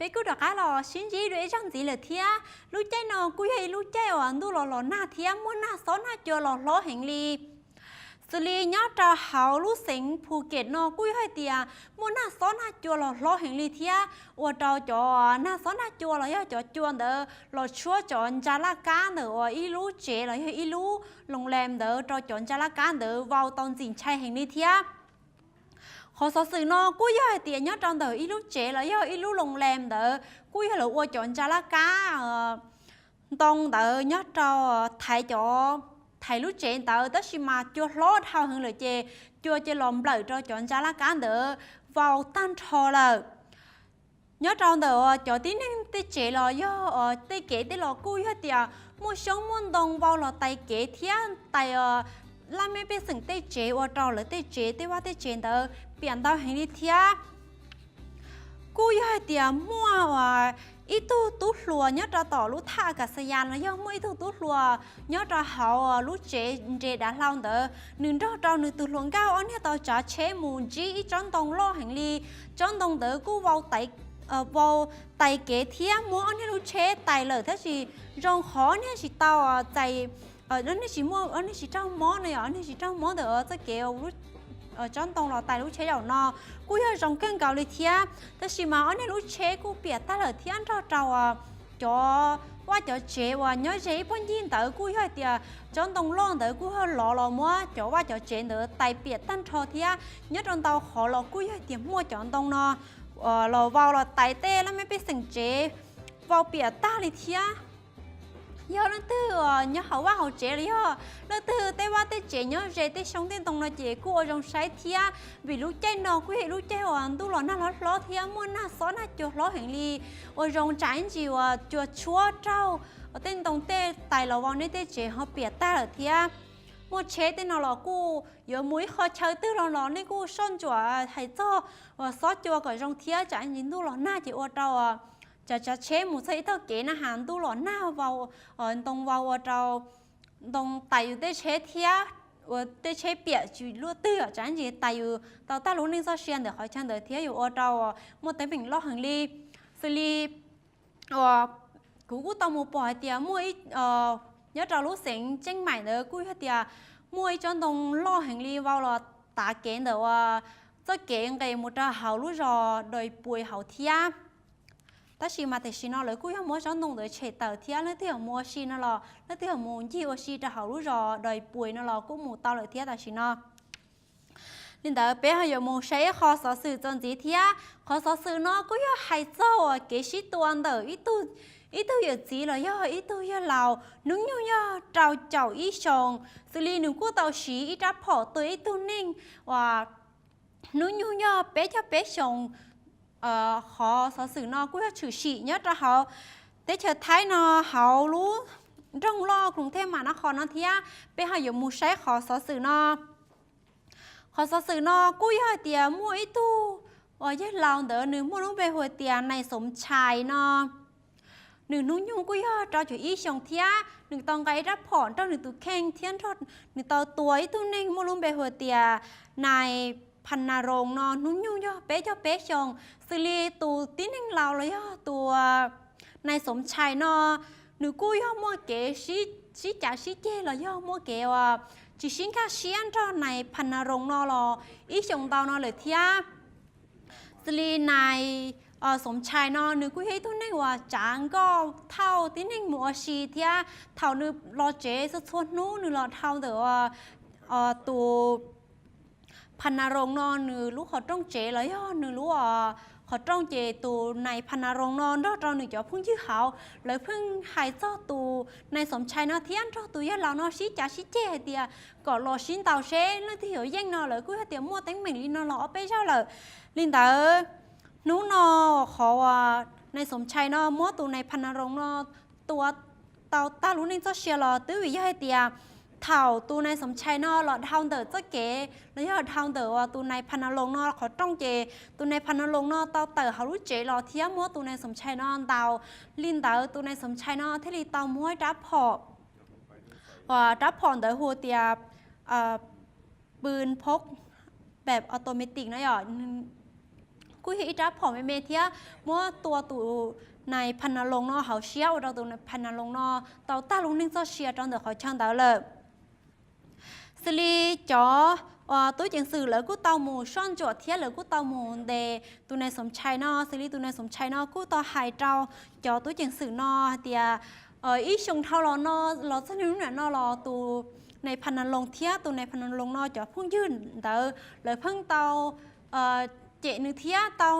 Peb kuj rov qab los sib ntsib dua ib zaug ntxiv lawm thiab. Lub caij no kuj yog ib lub caij uas ntuj los los nag thiab muaj nag xob nag cua los hlob heev li. Xws li nyob rau hauv lub xeev Phuket no kuj yog hais tias muaj nag xob nag cua los hlob heev li thiab, ua rau cov nag xob nag cua los yog cov cua ntawd los tshuab cov ntsa laj kab ntawm uas ib lub tsev los yog ib lub loos lees ntawd rau cov ntsa laj kab ntawd vau tau ntxim ntshai heev li thiab. Qhov xov xwm no kuj yog hais tias nyob rau ntawm ib lub tsev los yog ib lub loos lees ntawd kuj yog lawv ua cov ntsa laj kab ntoo ntawd nyob rau thaiv cov, thaiv lub tsev ntawd, tab sis mas cua hlob dhau heev lawm ces cua cia los nplawm rau cov ntsa laj kab ntawd vau tag nrho lawm. Nyob rau ntawm cov tib neeg tej tsev los yog tej kev tej los kuj yog tias muaj xyoob muaj ntoo vau los tais kev thiab tais laj mej pej xeem tej tsev, ua rau lawv tej tsev tej vaj tej tsev ntawd piam ntau heev li thiab. Kuj yog hais tias muaj ib tug tub hluas nyob rau tom lub thaj Kaxayas los yog muaj ib tug tub hluas nyob rau hauv lub tsev nres dav hlau ntawd, nws nrog rau nws tus hluas nkauj ob niag tau tsav tsheb mus ntsib ib tsob ntoo loj heev li. Tsob ntoo ntawd kuj vau tais kev thiab muab ob niag lub tsheb tais lawm, tab sis zoo qhov ob niag tsis tau txais, ob niag tsis muaj, ob niag tsis raug mob no yog ob niag tsis raug mob ntawm txoj kev tsob ntoo los tais lub tsheb zaum no kuj yog zoo kawg nkaus li thiab. Tab sis mas ob niag lub tsheb kuj piam tag lawm thiab nrog rau cov vaj cov tsev uas nyob ze ib puag ncig ntawd kuj yog hais tias tsob ntoo loj ntawd kuj yog lov los muab cov vaj cov tsev ntawd tais piam tag nrho thiab. Nyob rau ntau qhov los kuj yog hais tias muaj cov ntoo no los vau los tais tej laj mej pej xeem tsev vau piam tag li thiab. Yog leej twg nyob hauv vaj hauv tsev los yog leej twg tej vaj tej tsev nyob ze tej xyoob tej ntoo no ces kuj ua zoo saib thiab, vim lub caij no kuj yog ib lub caij uas ntuj los nag hlob hlob thiab muaj nag xob nag cua hlob heev li. Ua zoo tsam ib ntsis uas cua tshuab raug tej ntoo tej tais los vau nej tej tsev ho piam tag lawm thiab. Muaj tsheb tej no los kuj yuav mus ib qho chaw twg los los nej kuj soj ntsuam hais txog uas xob cua kom zoo thiab, tsam ib ntsis ntuj los nag ces ua rau tsav tsav tsheb mus txog ib tog kev na has ntuj los nag vau, ntoo vau ua rau ntoo tais yus tej tsheb thiab, ua tej tsheb piam tsis luaj twg, tsam ib ntsis tais yus tau tag lub neej txoj sia ntawm qhov chaw ntawd thiab yuav ua rau muaj teeb meem loj heev li. Xws li uas kuv kuj tau mus pom hais tias muaj, nyob rau lub xeev Tseej Maim ntawd kuj yog tias muaj ib tsob ntoo loj heev li vau los tav kev ntawm uas txoj kev nqes mus rau hauv lub zos Doi Puis hauv thiab. Tab sis mas tam sim no lawv kuj yog muab tsob ntoo ntawd tshem tawm thiab, leej twg yuav mus ua si no los leej twg yuav mus ncig ua si rau hauv lub zos Doi Puis no los kuj mus tau lawm thiab tam sim no. Li ntawd peb ho yuav mus saib ib qho xov xwm txuas ntxiv thiab. Qhov xov xwm no kuj yog hais txog uas kev sib tua ntawm ib tug yawm txiv los yog ib tug yawg laus hnub nyoog yog rau caum ib xyoos, xws li nws kuj tau siv ib rab phom tua ib tug neeg uas hnub nyoog yog peb caug peb xyoos. Qhov xov xwm no kuj yog tshwm sim nyob rau hauv teb chaws Thaib no, hauv lub nroog loj Kruv Thej Mas Nab Qhos no thiab. Peb ho yuav mus saib qhov xov xwm no. Qhov xov xwm no kuj yog hais tias muaj ib tug uas yawg laus ntawd nws muaj lub npe hu tias Nais Xoom Tshais no. Nws hnub nyoog kuj yog rau caum ib xyoos thiab nws tau nqa ib rab phom nrog nws tus kheej thiab nrog nws tau tua ib tug neeg muaj lub npe hu tias Nais Phas Nas Roos no hnub nyoog yog peb caug peb xyoos. Xws li tus tib neeg laus los yog tus Nais Xoom Tshais no, nws kuj yog muaj kev sib cav sib ceg los yog muaj kev uas tsis sib nkag siab nrog Nais Phas Nas Roos no los ib xyoos ntau no lawm thiab. Xws li Nais Xoom Tshais no nws kuj yog ib tug neeg uas tsav nkoj thauj tib neeg mus ua si thiab. Thaum nws los tsev txhua txhua hnub nws los dhau ntawm tus Phas Nas Roos no nws lub qhov rooj tsev los yog nws lub qhov rooj, ces tus Nais Phas Nas Roos no nrog rau nws cov phooj ywg hauv lawv pheej hais txog tus Nais Xoom Tshais no thiab nrog tus yawg laus no sib cav sib ceg hais tias kom los sib ntaus seb leej twg yuav yeej no. Lawv kuj yog tias muaj teeb meem li no los ob peb zaug lawm. Li ntawd hnub no qhov uas Nais Xoom Tshais no muab tus Nais Phas Nas Roos no tua tau tag lub neej txoj sia los twb vim yog hais tias thaum tus Nais Xoom Tshais no los dhau ntawm txoj kev los yog dhau ntawm uas tus Nais Phas Nas Roos no qhov rooj, ces tus Nais Phas Nas Roos no tau tawm hauv lub tsev los thiab muab tus Nais Xoom Tshais no ntaus. Li ntawd tus Nais Xoom Tshais no thiaj li tau muab rab phom, rab phom ntawd hu tias pw phob peb automatic no yom, kuj yog ib rab phom me me thiab muab tua tus nais Phanaloos no hauv siab ua rau tus nais Phanaloos no tau tag lub neej txoj sia rau ntawm qhov chaw ntawd lawm. Xws li cov tub ceev xwm lawv kuj tau mus soj ntsuam thiab lawv kuj tau mus ntes tus nais Xoom Tshais no, xws li tus nais Xoom Tshais no kuj tau hais rau cov tub ceev xwm no hais tias ib xyoo dhau los no los txog niaj hnub no los tus nais Phanaloos thiab tus nais Phanaloos no cov phooj ywg ntawd lawv pheej tau cem nws thiab tau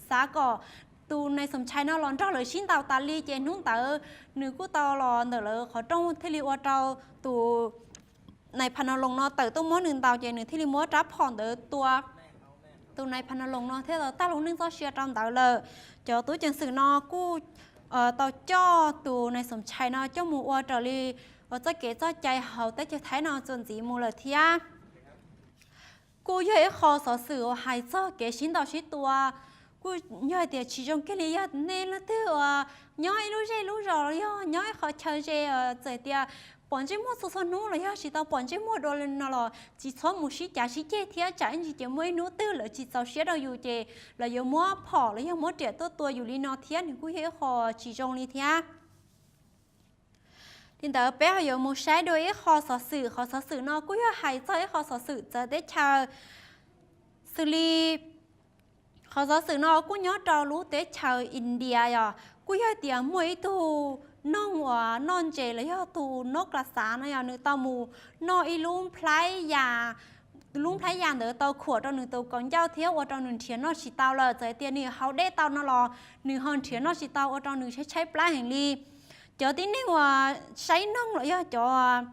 xav kom tus nais Xoom Tshais no los nrog lawv sib ntaus tas li, ces hnub ntawd nws kuj tau los ntawm lawv qhov rooj thiaj li ua rau tus nais Phanaloos no tawm tuaj muab nws ntaus, ces nws thiaj li muab rab phom ntawd tua tus nais Phanaloos no thiab tau tag lub neej txoj sia rau ntawd lawm. Cov tub ceev xwm no kuj tau coj tus nais Xoom Tshais no coj mus ua raws li txoj kev txoj cai hauv teb chaws Thaib no txuas ntxiv mus lawm thiab. Kuj yog ib qho xov xwm uas hais txog kev sib ntaus sib tua, kuj yog hais tias tsis zoo kiag li. Yog nej leej twg uas nyob ib lub zej lub zos los yog nyob ib qho chaw ze, txawm tias pom ntsej muag txhua txhua hnub los yog tsis tau pom ntsej muag dua li no los tsis txhob mus sib cav sib ceg thiab, tsam ib ntsis ces muaj ib hnub twg lawv tsis txaus siab rau yus ces lawv yuav muab phom los yog muab riam tuaj tua yus li no thiab, nws kuj yog ib qho tsis zoo li thiab. Li ntawd peb ho yuav mus saib dua ib qho xov xwm, qhov xov xwm no kuj yog hais txog ib qho xov xwm txawv teb chaws. Xws li qhov xov xwm no kuj nyob rau lub teb chaws India yom, kuj yog tias muaj ib tug noog uas noj ntses los yog tus nob klas xav no yog nws tau mus noj ib lub nplhaib ya, lub nplhaib ya ntawd tau khuam rau nws tus kaus ncauj thiab ua rau nws nrhiav noj tsis tau lawm. Txawm tias nws haus dej tau no los nws ho nrhiav noj tsis tau ua rau nws tshaib tshaib plab heev li. Cov tib neeg uas saib noog los yog cov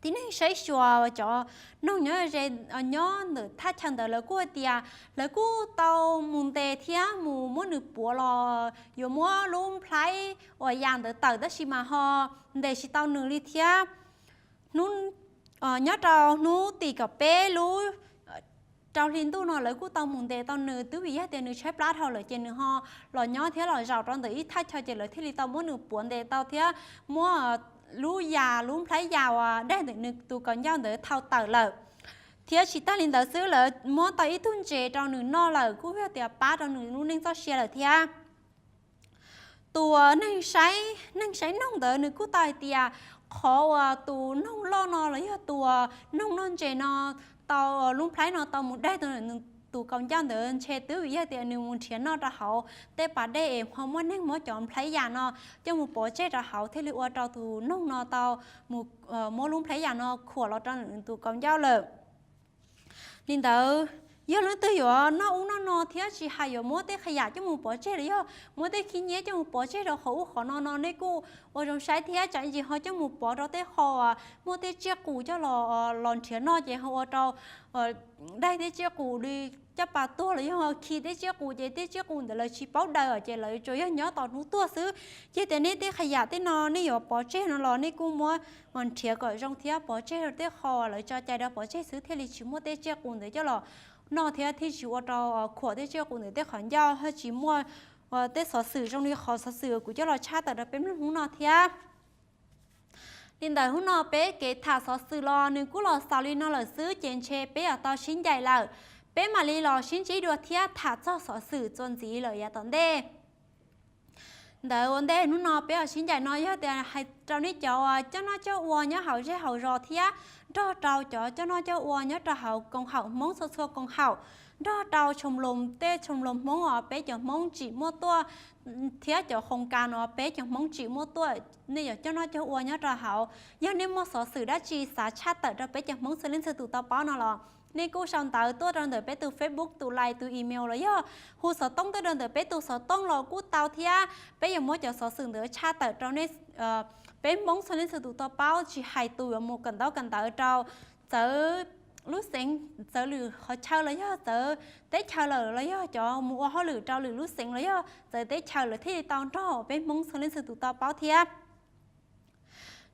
tib neeg saib xyuas cov noog nyob ze, nyob ntawm thaj chaw ntawd lawv kuj hais tias lawv kuj tau mus ntes thiab mus muab nws puav los yuav muab lub nplhaib uas ya ntawd tawm, tab sis mas ho ntes tsis tau nws li thiab. Hnub, nyob rau hnub tim kaum peb lub rau hli ntuj no lawv kuj tau mus ntes tau nws, twb vim yog tias nws tshaib plab dhau lawm ces nws ho los nyob thiab los zaum rau ntawm ib thaj chaw ces lawv thiaj li tau muab nws puav ntes tau thiab muab lub ya, lub nplhaib ya uas daig ntawm nws tus kaus ncauj ntawd thau tawm lawm. Thiab tsis tag li ntawd xwb, lawv muab tau ib tug ntses rau nws noj lawm kuj yog tias pab rau nws lub neej txoj sia lawm thiab. Tus neeg saib, neeg saib noog ntawd nws kuj tau hais tias qhov uas tus noog loj no los yog tus noog noj ntses no tau, lub nplhaib no tau mus daig tau nws tus kaus ncauj ntawd ntshe twb vim yog tias nws mus nrhiav noj rau hauv tej pas dej es ho muaj neeg muab cov nplhaib ya no coj mus pov tseg rau hauv thiaj li ua rau tus noog no tau mus muab lub nplhaib ya no khuam los rau nws tus kaus ncauj lawm. Li ntawd, yog leej twg yuav noj ub noj no thiab tsis hais yuav muab tej qhov yam coj mus pov tseg los yog muab tej khib nyiab coj mus pov tseg rau qhov ub qhov no no nej kuj ua zoo saib thiab, tsam ib ntsis ho coj mus pov rau tej qho muaj tej tsiaj qus coj los, los nrhiav noj ces ho ua rau daig tej tsiaj qus li caj pas tuag los yog khi tej tsiaj qus ces tej tsiaj qus ntawd lawv tsis paub daws ces lawv tsuas yog nyob tos hnub tuag xwb. Ces tias nej tej qhov yam tej no nej yuav pov tseg no los nej kuj muab nrhiav kom zoo thiab pov tseg rau tej qho lawv tso cai rau pov tseg xwb thiaj li tsis muaj tej tsiaj qus ntawd coj los noj thiab thiaj tsis ua rau khuam tej tsiaj qus ntawd tej qhov ncauj thiab tsis muaj tej xov xwm zoo li qhov xov xwm kuv coj los tshaj tawm rau peb mloog hnub no thiab. Li ntawd hnub no peb kev tham xov xwm los nws kuj los xaus li no lawm xwb ces ntshe peb yuav tau sib ncaim lawm. Peb mam li los sib ntsib dua thiab tham txog xov xwm txuas ntxiv lawm yav tom ntej. Ntawd ua ntej hnub no peb los sib ncaim no yog tias hais rau nej cov uas coj noj coj ua nyob hauv zej hauv zos thiab nrog rau cov coj noj coj ua nyob rau hauv koom haum Hmoob txhua txhua koom haum, nrog rau tshoo loos tej tshoo loos Hmoob uas peb cov Hmoob tsim muaj tuaj thiab cov khoos kas uas peb cov Hmoob tsim muaj tuaj, nej cov coj noj coj ua nyob rau hauv, yog nej muaj xov xwm dab tsi xav tshaj tawm rau peb cov Hmoob txhua leej txhua tus tau paub no los nej kuj sau ntawv tuaj rau ntawm peb tus Facebook, tus Line, tus email los yog hu xov tooj tuaj rau ntawm peb tus xov tooj los kuj tau thiab. Peb yuav muab cov xov xwm ntawd tshaj tawm rau nej, peb Hmoob txhua leej txhua tus tau paub, tsis hais tus yuav mus kawm ntaub kawm ntawv rau txawv lub xeev, txawv lwm qhov chaw los yog txawv teb chaws lawm los yog cov mus ua hauj lwm rau lwm lub xeev los yog txawv teb chaws lawm thiaj li tau nrog peb Hmoob txhua leej txhua tus tau paub thiab.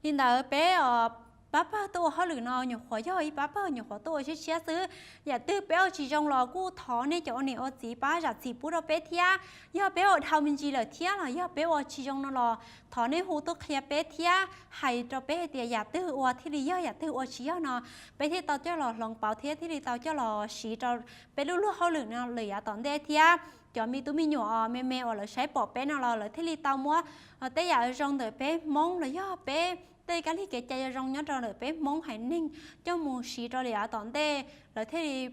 Li ntawd peb pab pawg tuaj ua hauj lwm no nyuam qhuav yog ib pab pawg nyuam qhuav tuaj ua tshiab tshiab xwb. Yam twg peb ua tsis zoo los kuj thov nej cov ua niam ua txiv pab zam txim pub rau peb thiab. Yog peb ua dhau me ntsis lawm thiab los yog peb ua tsis zoo no los thov nej hu tuaj qhia peb thiab hais rau peb hais tias yam twg ua thiaj li yog, yam twg ua tsis yog no, peb thiaj tau coj los hloov pauv thiab thiaj li tau coj los siv rau peb lub luag hauj lwm no lawm yav tom ntej thiab. Cov me tub me nyuam me me uas lawv saib pom peb no los lawv thiaj li tau muab tej yam zoo ntawm peb Hmoob los yog peb tej kab lig kev cai zoo nyob rau ntawm peb Hmoob haiv neeg coj mus siv rau lawm yav tom ntej, lawv thiaj li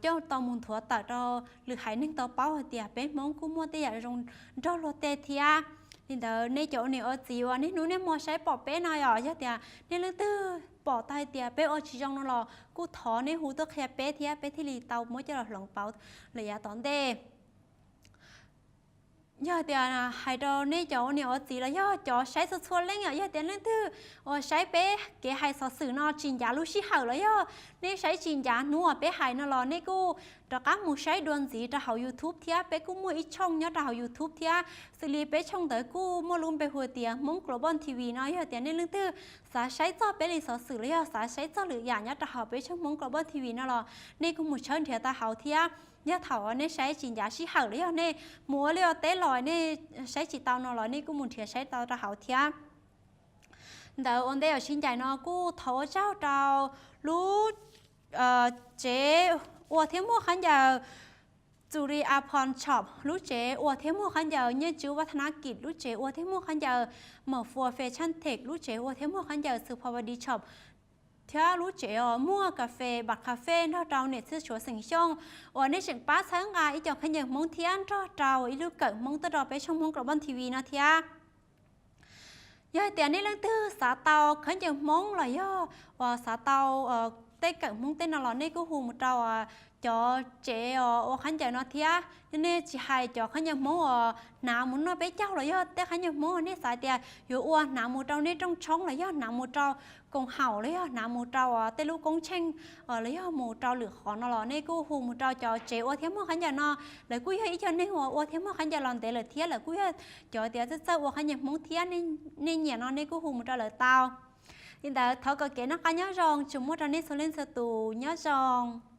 coj tau mus nthuav tawm rau lwm haiv neeg tau paub hais tias peb Hmoob kuj muaj tej yam zoo nrog luag tej thiab. Li ntawd nej cov ua niam ua txiv uas niaj hnub niaj hmo saib pom peb no yom, yog tias nej leej twg pom tau hais tias peb ua tsis zoo no los kuj thov nej hu tuaj qhia peb thiab peb thiaj li tau muab coj los hloov pauv lawm yav tom ntej. Yog tias hais rau nej cov ua niam ua txiv los yog cov saib txhua txhua leej yom, yog tias leej twg uas saib peb kev hais xov xwm no tsis ncav lub sij hawm los yog nej saib tsis ncav hnub uas peb hais no los nej kuj rov qab mus saib dua ntxiv rau hauv YouTube thiab. Peb kuj muaj ib tshooj nyob rau hauv YouTube thiab, xws li peb tshooj ntawd kuj muaj lub npe hu tias Hmoob Global T V no. Yog tias nej leej twg xav saib txog peb li xov xwm los yog xav saib txog lwm yam nyob rau hauv peb tshooj Hmoob Global T V no los nej kuj mus tshawb nrhiav tau hauv thiab. Yog thaum nej saib tsis ncav sij hawm los yog nej mus ua liaj ua teb los nej saib tsis tau no los nej kuj mus nrhiav saib tau rau hauv thiab. Ntawd ua ntej uas sib ncaim no kuj thov ua tsaug rau lub tsev ua thiab muag khaub ncaws Txus Li A Pon Shop, lub tsev ua thiab muag khaub ncaws Nyiaj Tswb Vaj Thab Nab Kim, lub tsev ua thiab muag khaub ncaws Maum Fua Fashion Tech, lub tsev ua thiab muag khaub ncaws Xwm Pho Vaj Di Shop, thiab lub tsev uas muag kas fes Bam Kas Fes nrog rau niam txwj tshuav xeem Xyooj uas nej tseem pab txhawb nqa ib co khaub ncaws Hmoob thiab nrog rau ib lub kawm Hmoob tuaj rau peb tshooj Hmoob Global T V no thiab. Yog hais tias nej leej twg xav tau khaub ncaws Hmoob los yog uas xav tau tej kawm Hmoob tej no los nej kuj hu mus rau cov tsev ua khaub ncaws no thiab. Yog nej tsis hais cov khaub ncaws Hmoob uas hnav mus noj peb caug los yog tej khaub ncaws Hmoob uas nej xav tias yuav ua hnav mus rau nej rooj tshoob los yog hnav mus rau koom haum los yog hnav mus rau tej lub koob tsheej los yog mus rau lwm qhov no los nej kuj hu mus rau cov tsev ua thiab muag khaub ncaws no. Lawv kuj yog ib co neeg uas ua thiab muag khaub ncaws los ntev lawm thiab lawv kuj yog cov tias txawj txawj ua khaub ncaws Hmoob thiab. Nej nyiam no nej kuj hu mus rau lawv tau. Li ntawd thov kom kev noj qab nyob zoo tsuas muaj rau nej txhua leej txhua tus, nyob zoo.